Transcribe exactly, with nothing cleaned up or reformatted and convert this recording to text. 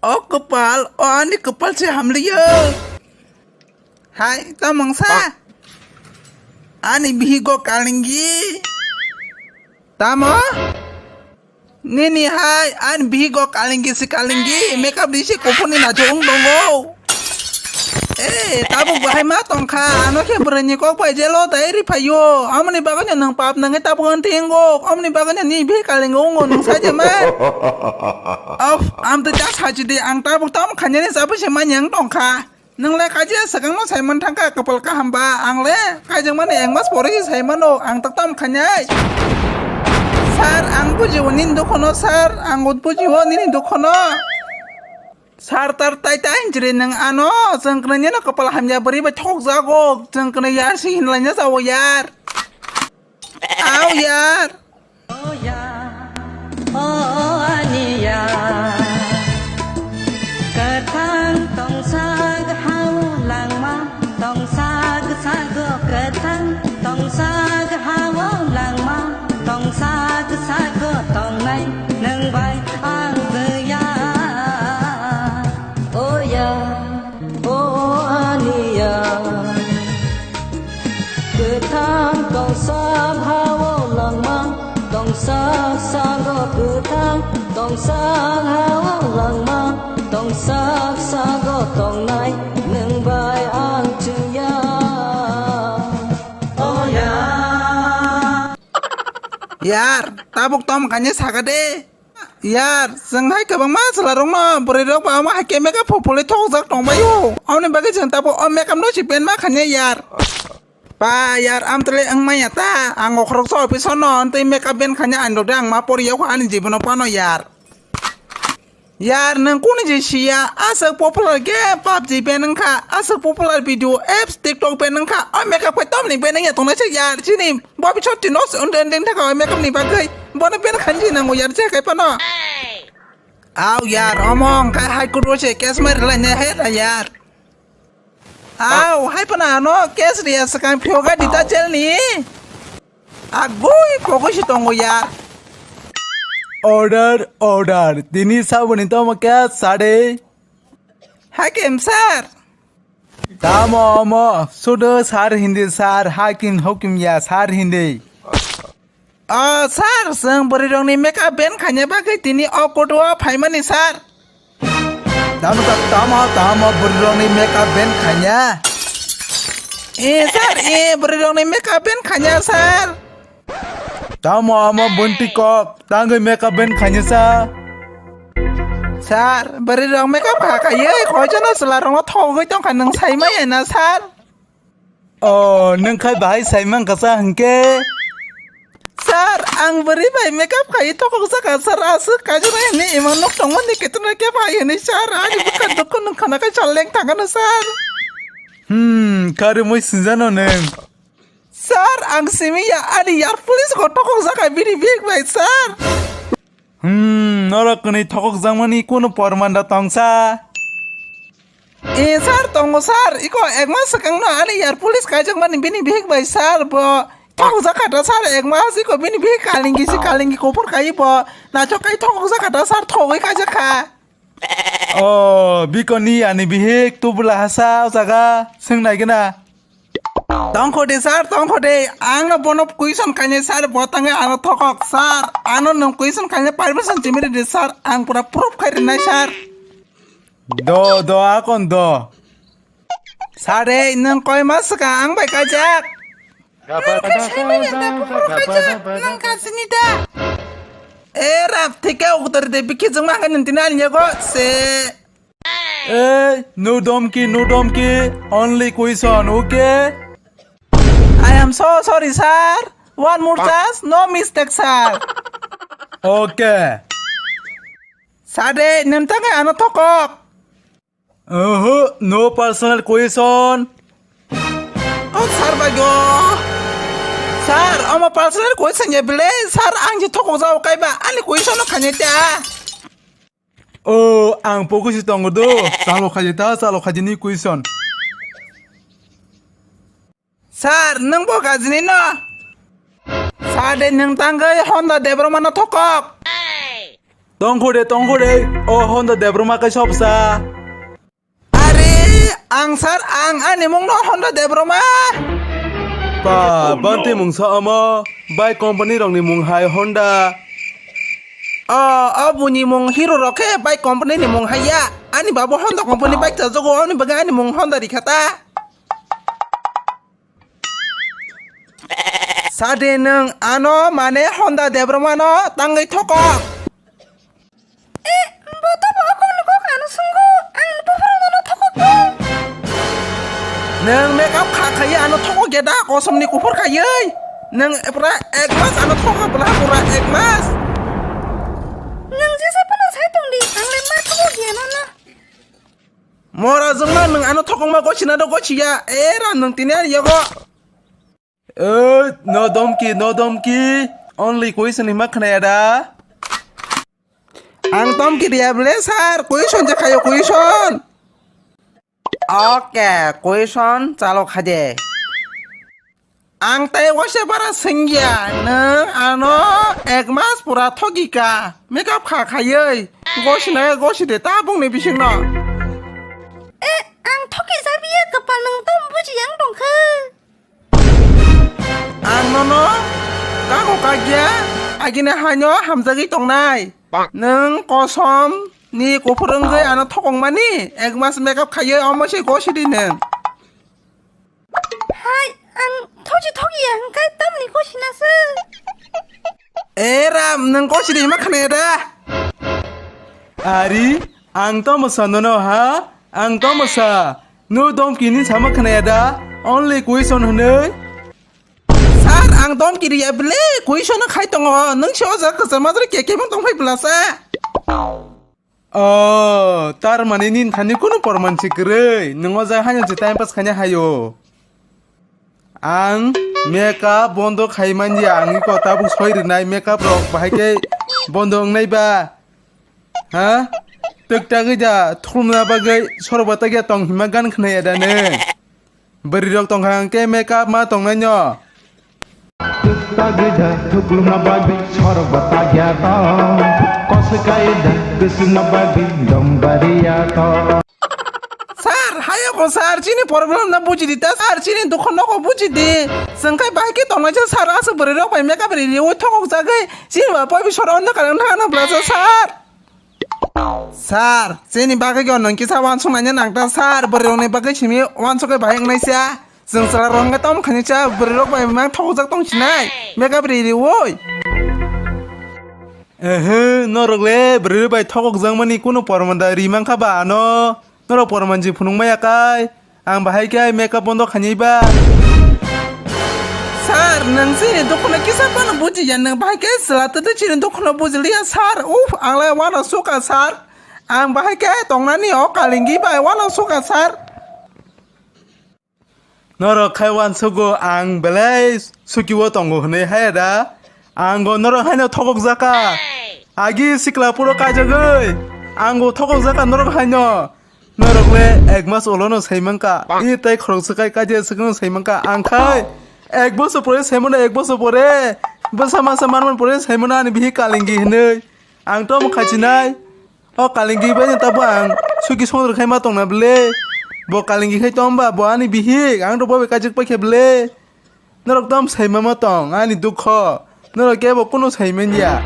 O kwpal, o ani kwpal se hamliyo. Hai, tamo wngsa? Ani bihigo kalingi. Tamo? Nini hai, ani bihigo kalingi si kalingi, makeup di si kuphurni nacho wng tongo. Eh, tabuk bahai ma tongkha, ano khe bwrwini kok bai jelo dai ri phaio. Amoni bagwino nwng pap nangwi tabuk ang tingo, amoni bagwino ni bihi kalingo wngno nwng saje ma. Of, am to just hajidi, ang tabuk tam khanyani sabu se manyang tongkha. Nwng le kaisa swkangno saiman thangkha, kwpal kaham ba. Ang le kaijakmani ek mas pore se saimano, ang tak tam khainai. Sir, ang bujio nini dukhono, sir, ang bujio nini dukhono. Sir, tar tai tai hinjri nwng ano, chwng kwnwi nino kwpal hamya bwrwi bai thokjago, chwng kwnwi yar si hinlaina jago yar. Au yar. O ani yar, kwthang tongsak hao langma, tongsak sago kwthang, tongsak hao langma, tongsak sago tongnai nwng bai ang ya. O ya, o ani ya. Kwthang tongsak hao langma, tongsak sago kwthang, tongsak hao langma, tongsak sago tongnai nwng bai ang chwngya. Oh ya. Yar, tabuk tom kanye saka de. Yar, chwng hai kwbangma chwlarokno bwrwirok ba omo hai khe makeup phopholwi thokjak tongbaio. Aboni bagwi chwng tabuk o makeup no si ban ma khanya yar. Pa yar, amtwlwi wng manya ta, ang okhoroksa office no, tei makeup ban khanya ani rok de ang ma poriya kho ani jibono phano yar. Yar, nwng kuni je siya, aswk popular game PUBG ban wngkha, aswk popular video apps TikTok ban wngkha, o makeup khe tamni ban wngya tongnai se yar, chini bobisot tino se undi undi wngkha o makeup ni bagwi, bono ban khanji nango yar je kai phano. Au yar, omo wngkha hai kuru se case mari lainai hai ra yar. Au, hai phano ano case riya swkang phiyok ga dita jail ni. Agoi pogoi si tongo ya. Order, order. Tini saboni tomo khe sade. Hakim sir. Tamo omo, sudo sir hindi sir, hakim hukim ya sir hindi. O sir, chwng bwrwirokni makeup ban khaina bagwi tini o court o phaimani sir. Tamo ta-, tamo, tamo bwrwirokni makeup ban khaina? E sir, e bwrwirokni makeup ban khaina sir. Tamo amo bunti kok, tangwi makeup ban khaina sa? Sir, bwrwirok makeup kha khaiwi koichano chwlarokno thogwi tongkha nwng saimaya na sir? Oh, nwng khai bahai sai mankha sa hwnkhe? Sir, ang bwrwi bai makeup khai thokok jaka, sir, aswk kaijaknai hwnwi imang nok tongmani ketornai khe bai hwnwi, sir, ani bwkha dukhu nwng khana khai sal leng thangano, sir. Hmm, kha rwmwi sinjano nwng? Sir, ang simi ya, ani yar police go thokok jaka bini bag bai, sir. Hmm, norok kwnwi thokokjakmani kunu porman da tongsa? E sir, tongo sir, iko ek mas swkangno ani yar police kaijakmani bini bihik bai sir, bo thokokjak kha da sir, ek mas iko bini bihik kalingi si kalingi kuphur kai bo naithok kai thokokjak kha da sir, thogwi kaijak kha. Oh, bikoni ani bihik tubula hasa o jaga swng nai gana. Tongkho de sir, tongkho de. Ang no bono question khainai sir, bo tangwi ano thokok sir. Ano nwng question khainai permission chimiri de sir. Ang pura proof khai rinai sir. Do, do, akon do. Sir, eh, nwng koi mas swkang ang bai kajak? Nwng kha sini da, buphuru kajak. Nwng kha sini da. Eh, rap thike ugutar de bikhi jengma khainai tini ani yago se. Hey, no donkey, no donkey, only question, okay? I am so sorry, sir. One more chance, no mistake, sir. Okay. Sade, nentang ano thokok. Uh-huh, no personal question. Oh, sir, bago. Sir, omo personal question ya bile. Sir, ang je thokok jao kaiba, ani question no khanye ta. Oh, ang pokusi tongo do. Chalo khaji ta, chalo khaji ni question. Sir, nwng bo gajini no? Sir de nwng tangwi Honda Debbarma no thokok. Tongkhu de, tongkhu de, o Honda Debbarma kaisa bwsa. Are, ang sir, ang ani mungno Honda Debbarma. Ba, banti mungsa omo, bike company rokni mung hai Honda. O, o buini mung Hero rok khe bike company ni mung hai ya. Ani babo Honda company bike chajago, ani bagwi ani mung Honda rikha ta. Sadi nwng ano mane Honda Debbarma no tangwi thokok. Eh, bo to bo kok ni kok ano swngo, ang ni buphuru no thokok bo. Nwng makeup kha khaiwi ano thokok ya da, kosom ni kuphur khaiwi. Nwng pura ek mas ano thokok bwla, pura ek mas. Nwng jesa phano sai tong di, ang le ma thokok ya no no. Mora jongma nwng ano thokongma gochina do gochiya. Era nwng tini ani yago. Eh, no domki, no domki. Only question hima khnaya da. Ang domki dia bele sir, question je khayo question. Okay, question chalo khaje. Ang tei waisa bara sengya, nwng ano ek mas pura thogi ka, makeup kha khayoi, gosi na gosi de ta bung ni bising no. Eh, ang thogi jabiya kapal nwng tom buji yang tongkha. Ang nono kago kagya, agini haino hamjagwi tongnai. Nwng kosom ni kuphur wngwi ano thokong mani, ek mas makeup khayoi omo se gosi di nwng. Hai, ang thoji thogiya hwnkhe tamni kosina se. E Ram, nwng kosiri hima khna da? Ari, ang to mwsa nono ha? Ang to mwsa. Nw domki ni sama khna da? Only question hwnwi. Sir, ang domki riya bele, question khai tongo. Nwng se o jaga kwchama jora keke mang tongphai bwlasa. Oh, tar mani nini thani kunu porman se kwrwi. Nwng o jaga haino se time pass khaina haio. Ang makeup bondo khai manya, ang iko tabuk soi rwnai makeup rok bahai khe bondo wngnai ba? Ha? Twk tagwi da thumna bagwi sorba tagya tong hima gan khna ya da nwng? Bwrwi rok tongkha hwnkhe makeup ma tongnai no. Tagwi da thuklumna bagwi sorba tagya tong. Koswk kai da kwswkna bagwi dong bariya tong. Sir, hayoko sir, chini problem no buji di ta sir, chini dukho nogo buji di. Chwng khai bahai khe tongnai se sir, aswk bwrwi rok bai makeup ri riwi thokok jagwi chini ba poi bisor ondo karang thana bwlasa sir. Sir, chini bagwi gyo nwng kisa wansuk naina nang ta sir, bwrwi rokni bagwi simi wansuk khe bahai wngnai sia. Chwng chwla rok wngkha tamo khaini cha, bwrwi rok bai mang thokjak tong sinai, makeup ri ri oi. Ehe, norok le bwrwi rok bai thokjak mani kunu porman da ri mankha ba ano? Norok porman ji phunuk maya kai. Ang bahai khe makeup bondo khainai ba. Sir, nwng chini dukhuno kisa phano bujiya, nwng bahai khe chwla twtwi chini dukhuno bujiliya, sir. Uff, ang lai uanw suka, sir. Ang bahai khe tongnani o kalingi bai uanw suka, sir. Norok khai uansugo ang belai suki o tongo hwnwi haya da? Ang go norok haino thokok jaka. Agi sikla puro kaijagwi. Ang go thokok jaka norok haino. Norok le ek mas ulo no sai mankha. I tei khorok swkai kaijak swkang no sai mankha. Ang khai ek bosor pore sai mano, ek bosor pore. Bwsa masa manman pore sai mano ani bihi kalingi hinwi. Ang to mokha chinai. O kalingi bai no tabo ang suki songdor khai ma tongna bwle. Bo kalingi khai tong ba bo ani bihi. Ang to bo bai kaijak paikha bwle. Norok tom sai mama tong ani dukho. Norok kebo kunu sai manya.